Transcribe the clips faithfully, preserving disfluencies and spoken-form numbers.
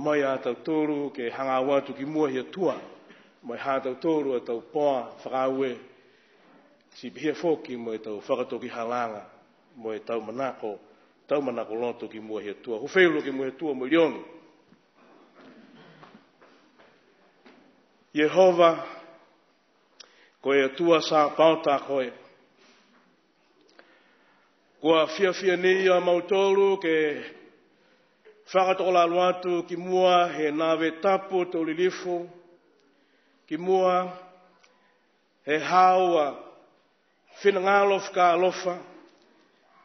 mai a tautolu ke hagaao atu ki mua he Atua, mo e ha tautolu a tau poa fakaaue, ti pihia foki mo e tau fakatokihalaga, mo e tau manako, tau manako loto ki mua he Atua. Hufeiloa ki mua he Atua mo e liogi. Iehova, ko e Atua Sapaota koe. Kua fiafia ni a mautolu ke fakatokolalo atu ki mua he nave tapu to lilifu, ki mua he haau a finagalo fakaalofa,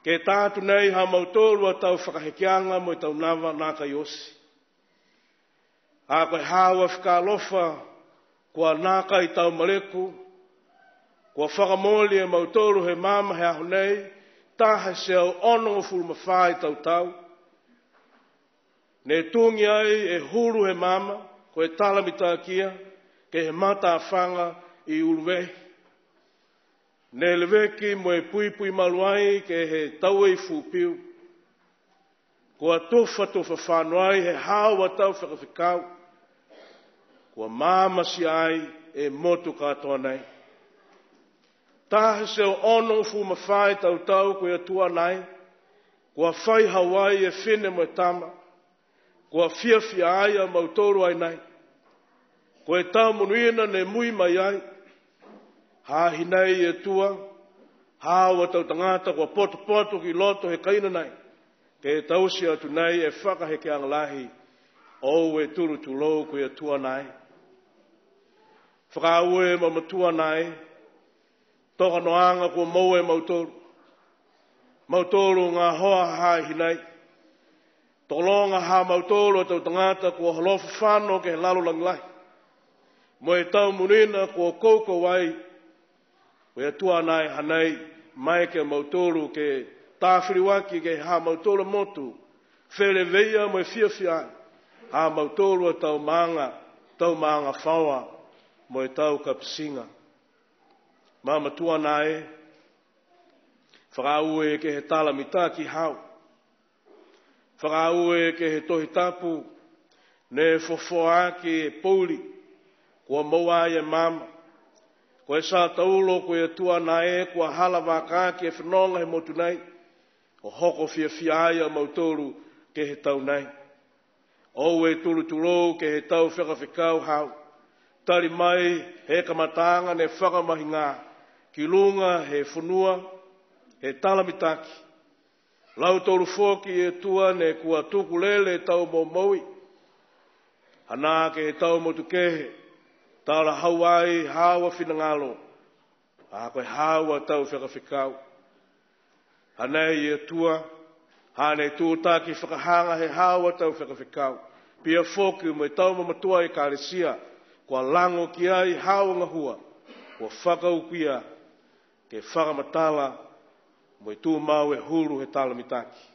ke ta atu nei ha mautolu a tau fakahekeaga mo e tau nava nākai oti. A ko e haau a fakaalofa, kua nākai tau maleku, kua fakamooli e mautolu he maama he aho nei, taha e teau onogofulu ma fā e tau tau. Ne tugi ai e hulu he maama, ko e tala mitaki ia, ke he matafaga i Uluvehi. Ne leveki mo e puipui malu ai ke he tau ei fupiu. Kua tufatufa fano ai he haau a tau fekafekau. Kua maamatia ai e motu katoa nei. Taha e teau onogofulu ma fā e tau tau ko e Atua nai. Kua fai hau ai e fifine mo e tama. Kua fiafia ai a mautolu ai nai. Ko e tau monuina ne mui mai ai. Ha hinei e Atua, haau a tau tagata kua potopoto ki loto he kaina nai. Ke taute atu nei e fakahekeaga lahi, oue tulou ko e Atua nai. Fakaaue ma matua nai, tokanoaga kua moua e mautolu. Mautolu gahoa ha hinei. Tokologa ha mautolu a tau tagata kua holofa fano ke he lalolagi lahi. Mo e tau monuina kua koukou ai. Ko e Atua nai hanei, maeke a mautolu ke tafiliuaki ke he ha mautolu a motu. Feleveia mo e fiafia ai. Ha mautolu a tau maaga, tau maaga faoa, mo e tau kapitiga. Ma matua nai, fakaaue ke he tala mitaki haau. Fakaaue ke he Tohi Tapu, ne fofoa aki e pouli, kua moua ai e maama. Ko e satauro ko e Atua nai kua hala vaka aki e fenoga he motu nei, o hoko fiafia ai a mautolu ke he tau nei. Oue tulou ke he tau fekafekau haau. Tali mai he kamataaga ne fakamahiga, ki luga he fonua, he tala mitaki. Lautolu foki e Atua ne kua tuku lele e tau momoui. Hanā ke he tau motu kehe, talahau ai haau a finagalo. A ko e haau a tau fekafekau. Hanei e Atua, hane tūtaki fakahaga he haau a tau fekafekau. Pihia foki mo e tau mamatua ekalesia, kua lago ki ai haau a gahua, kua fakaukia, ke fakamatala, mo e tumau e hulu he tala mitaki.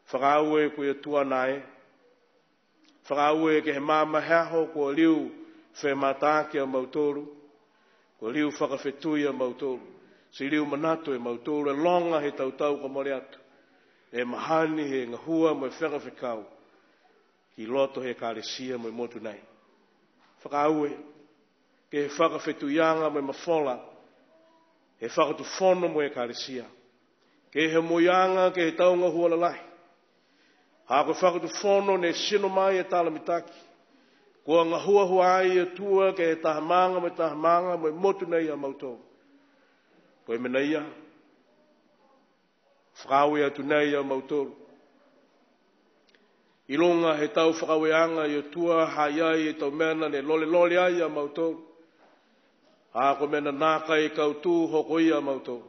Fakaaue ko e Atua nai, fakaaue ke he maama he aho kua liu femataaki a mautolu, kua liu fakafetui a mautolu, ti liu manatu e mautolu, e loga he tau tau kua mole atu. E mahani he gahua mo e fekafekau, ki loto he ekalesia mo e motu nei. Fakaaue, ke he fakafetuiaga mo e mafola, he fakatufono mo e ekalesia. Ke he momoiaga, ke he tau gahua lalahi. Ha ko e fakatufono ne tino mai e tala mitaki. Kua gahuahua ai e Atua ke he taha maaga mo e taha maaga mo e motu nei a mautolu. Ko e mena ia. Fakaaue atu nei a mautolu. I luga he tau fakaaue aga e Atua ha i ai e tau mena ne lolelole ai a mautolu. Ha ko e mena nākai kautū hoko ia a mautolu.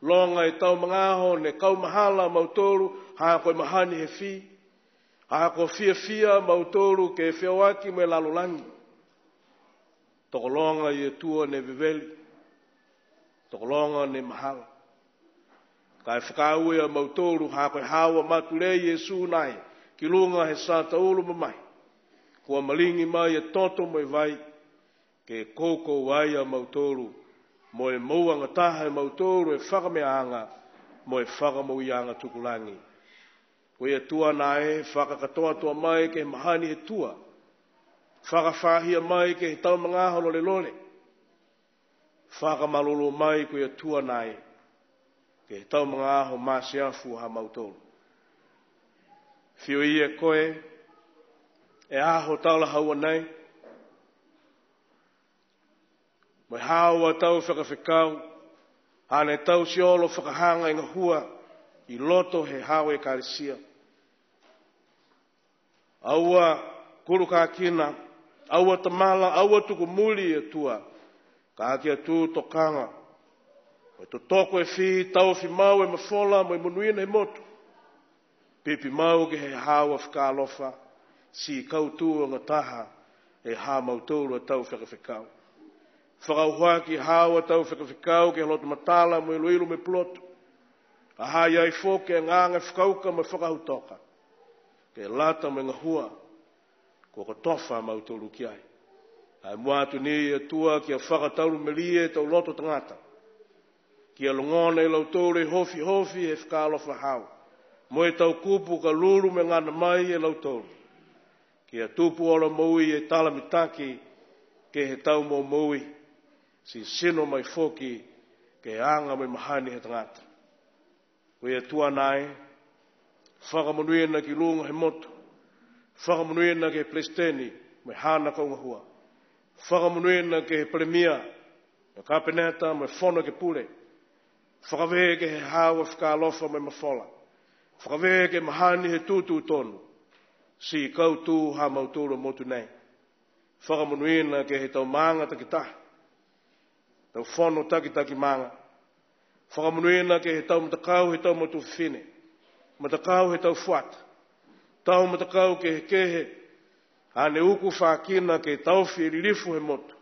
Loga e tau magaaho ne kaumahala a mautolu, ha ko e mahani he fī. Ha kua fiafia a mautolu ke feoaki mo e lalolagi. Tokologa e Atua ne veveli. Tokologa ne mahala. Ka e fakaaue a mautolu, ha ko e haau a matulei Iesu nai, ki luga he satauro mamahi. Kua maligi mai e toto mo e vai, ke koukou ai a mautolu, mo e moua gataha e mautolu e fakameaaga, mo e fakamoiaga tukulagi. Ko e Atua nā e fakakatoatoa mai ke he mahani he tua, fakafahia mai ke he tau magaaho lolelole, fakamalolō mai ko e Atua nā e ke he tau magaaho masiafu ha mautolu. Fiu ia e koe, e aho talahaua nei, mo e haau a tau fekafekau, hane tau siolo fakahaga e gahua i loto he haau ekalesia. Aua kulukakina, aua tamala, aua tuku muli e Atua, ka kia tū tokaga, mo e totoko e fī, taofi mau e mafola, mo e monuina he motu. Pipi mau ke he haau a fakaalofa, ti kautū o gataha e ha mautolu a tau fekafekau. Fakauhuaki haau a tau fekafekau ke he loto matala mo e iloilo mo e pulotu. A ha i ai foki e agaga fakauka mo e fakahautoka, ke lata mo e gahua kua kotofa a mautolu ki ai. Ai mua atu ni e Atua kia fakataulumelie e tau loto tagata, kia logona e lautolu e hofihofi he fakaalofa haau, mo e tau kupu ka lulu mo e gana mai e lautolu. Kia tupu ola moui e tala mitaki ke he tau momoui, ti tino mai foki ke he aga mo e mahani he tagata. Ko e Atua nā e, fakamonuina ki luga he motu, fakamonuina ke he Pelesiteni mo e haana kau gahua, fakamonuina ke he Palemia, mo e Kapeneta, mo e Fono Ekepule, fakavē ke he haau a fakaalofa mo e mafola, fakavē ke he mahani he tūtū tonu, ti kautū ha mautolu a motu nei. Fakamonuina ke he tau maaga takitaha, tau fono takitaki maaga. Fakamonuina ke he tau matakau he tau matua fifine, matakau he tau fuata, tau matakau kehekehe, hane uku fakina ke taofi e lilifu he motu.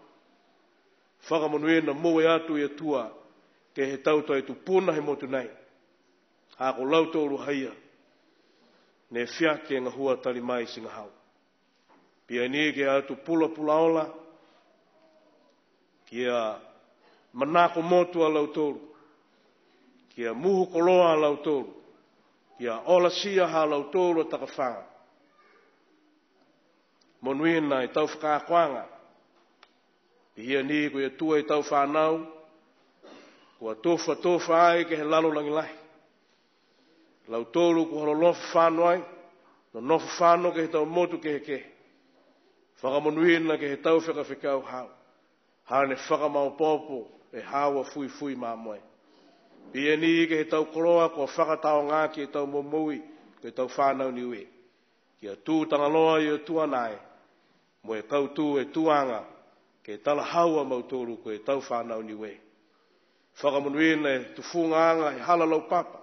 Fakamonuina mo e atu e Atua ke he tau toetupuna he motu nei. Ha ko lautolu haia ne fiake gahua tali mai ti gahau. Pihia ni ke he atu pulapula ola, kia manako motu a lautolu, kia muhu koloa a lautolu, kia olatia ha lautolu a takafaga. Monuina e tau fakaakoaga. Pihia ni ko e Atua e tau fanau, kua tofatofa ai ke he lalolagi lahi. Lautolu kua nonofo fano ai, nonofo fano ke he tau motu kehekehe. Fakamonuina ke he tau fekafekau haau, hane fakamaopoopo e haau a fuifui mamoe. Pihia ni ke he tau koloa kua fakataoga ke he tau momoui, ke he tau fanau Niue. Kia tū Tagaloa e Atua nā e, mo e kautū e tuaga ke talahau a mautolu ko e tau fanau Niue. Fakamonuina e tufugaaga he hala laupapa,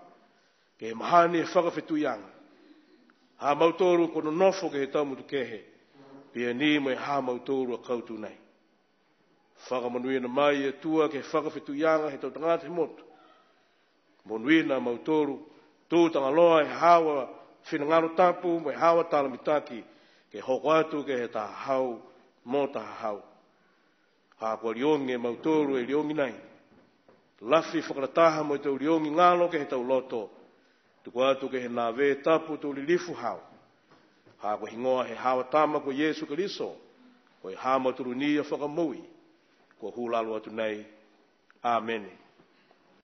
ke he mahani he fakafetuiaga. Ha mautolu kua nonofo ke he tau motu kehe, pihia ni mo e ha mautolu a kautū nei. Fakamonuina mai e Atua ke he fakafetuiaga he tau tagata he motu. Monuina a mautolu, tū Tagaloa e haau a finagalo tapu mo e haau a tala mitaki, ke hoko atu ke he taha hau mo taha hau. Ha kua liogi e mautolu e liogi nei. Lafi fakalataha mo e tau liogi galo ke he tau loto. Tuku atu ke he nave tapu tau lilifu haau. Ha ko e higoa he haau a Tama ko Iesu Keriso, ko e ha mautolu ni a fakamoui, kua hulalo atu nei. Amene.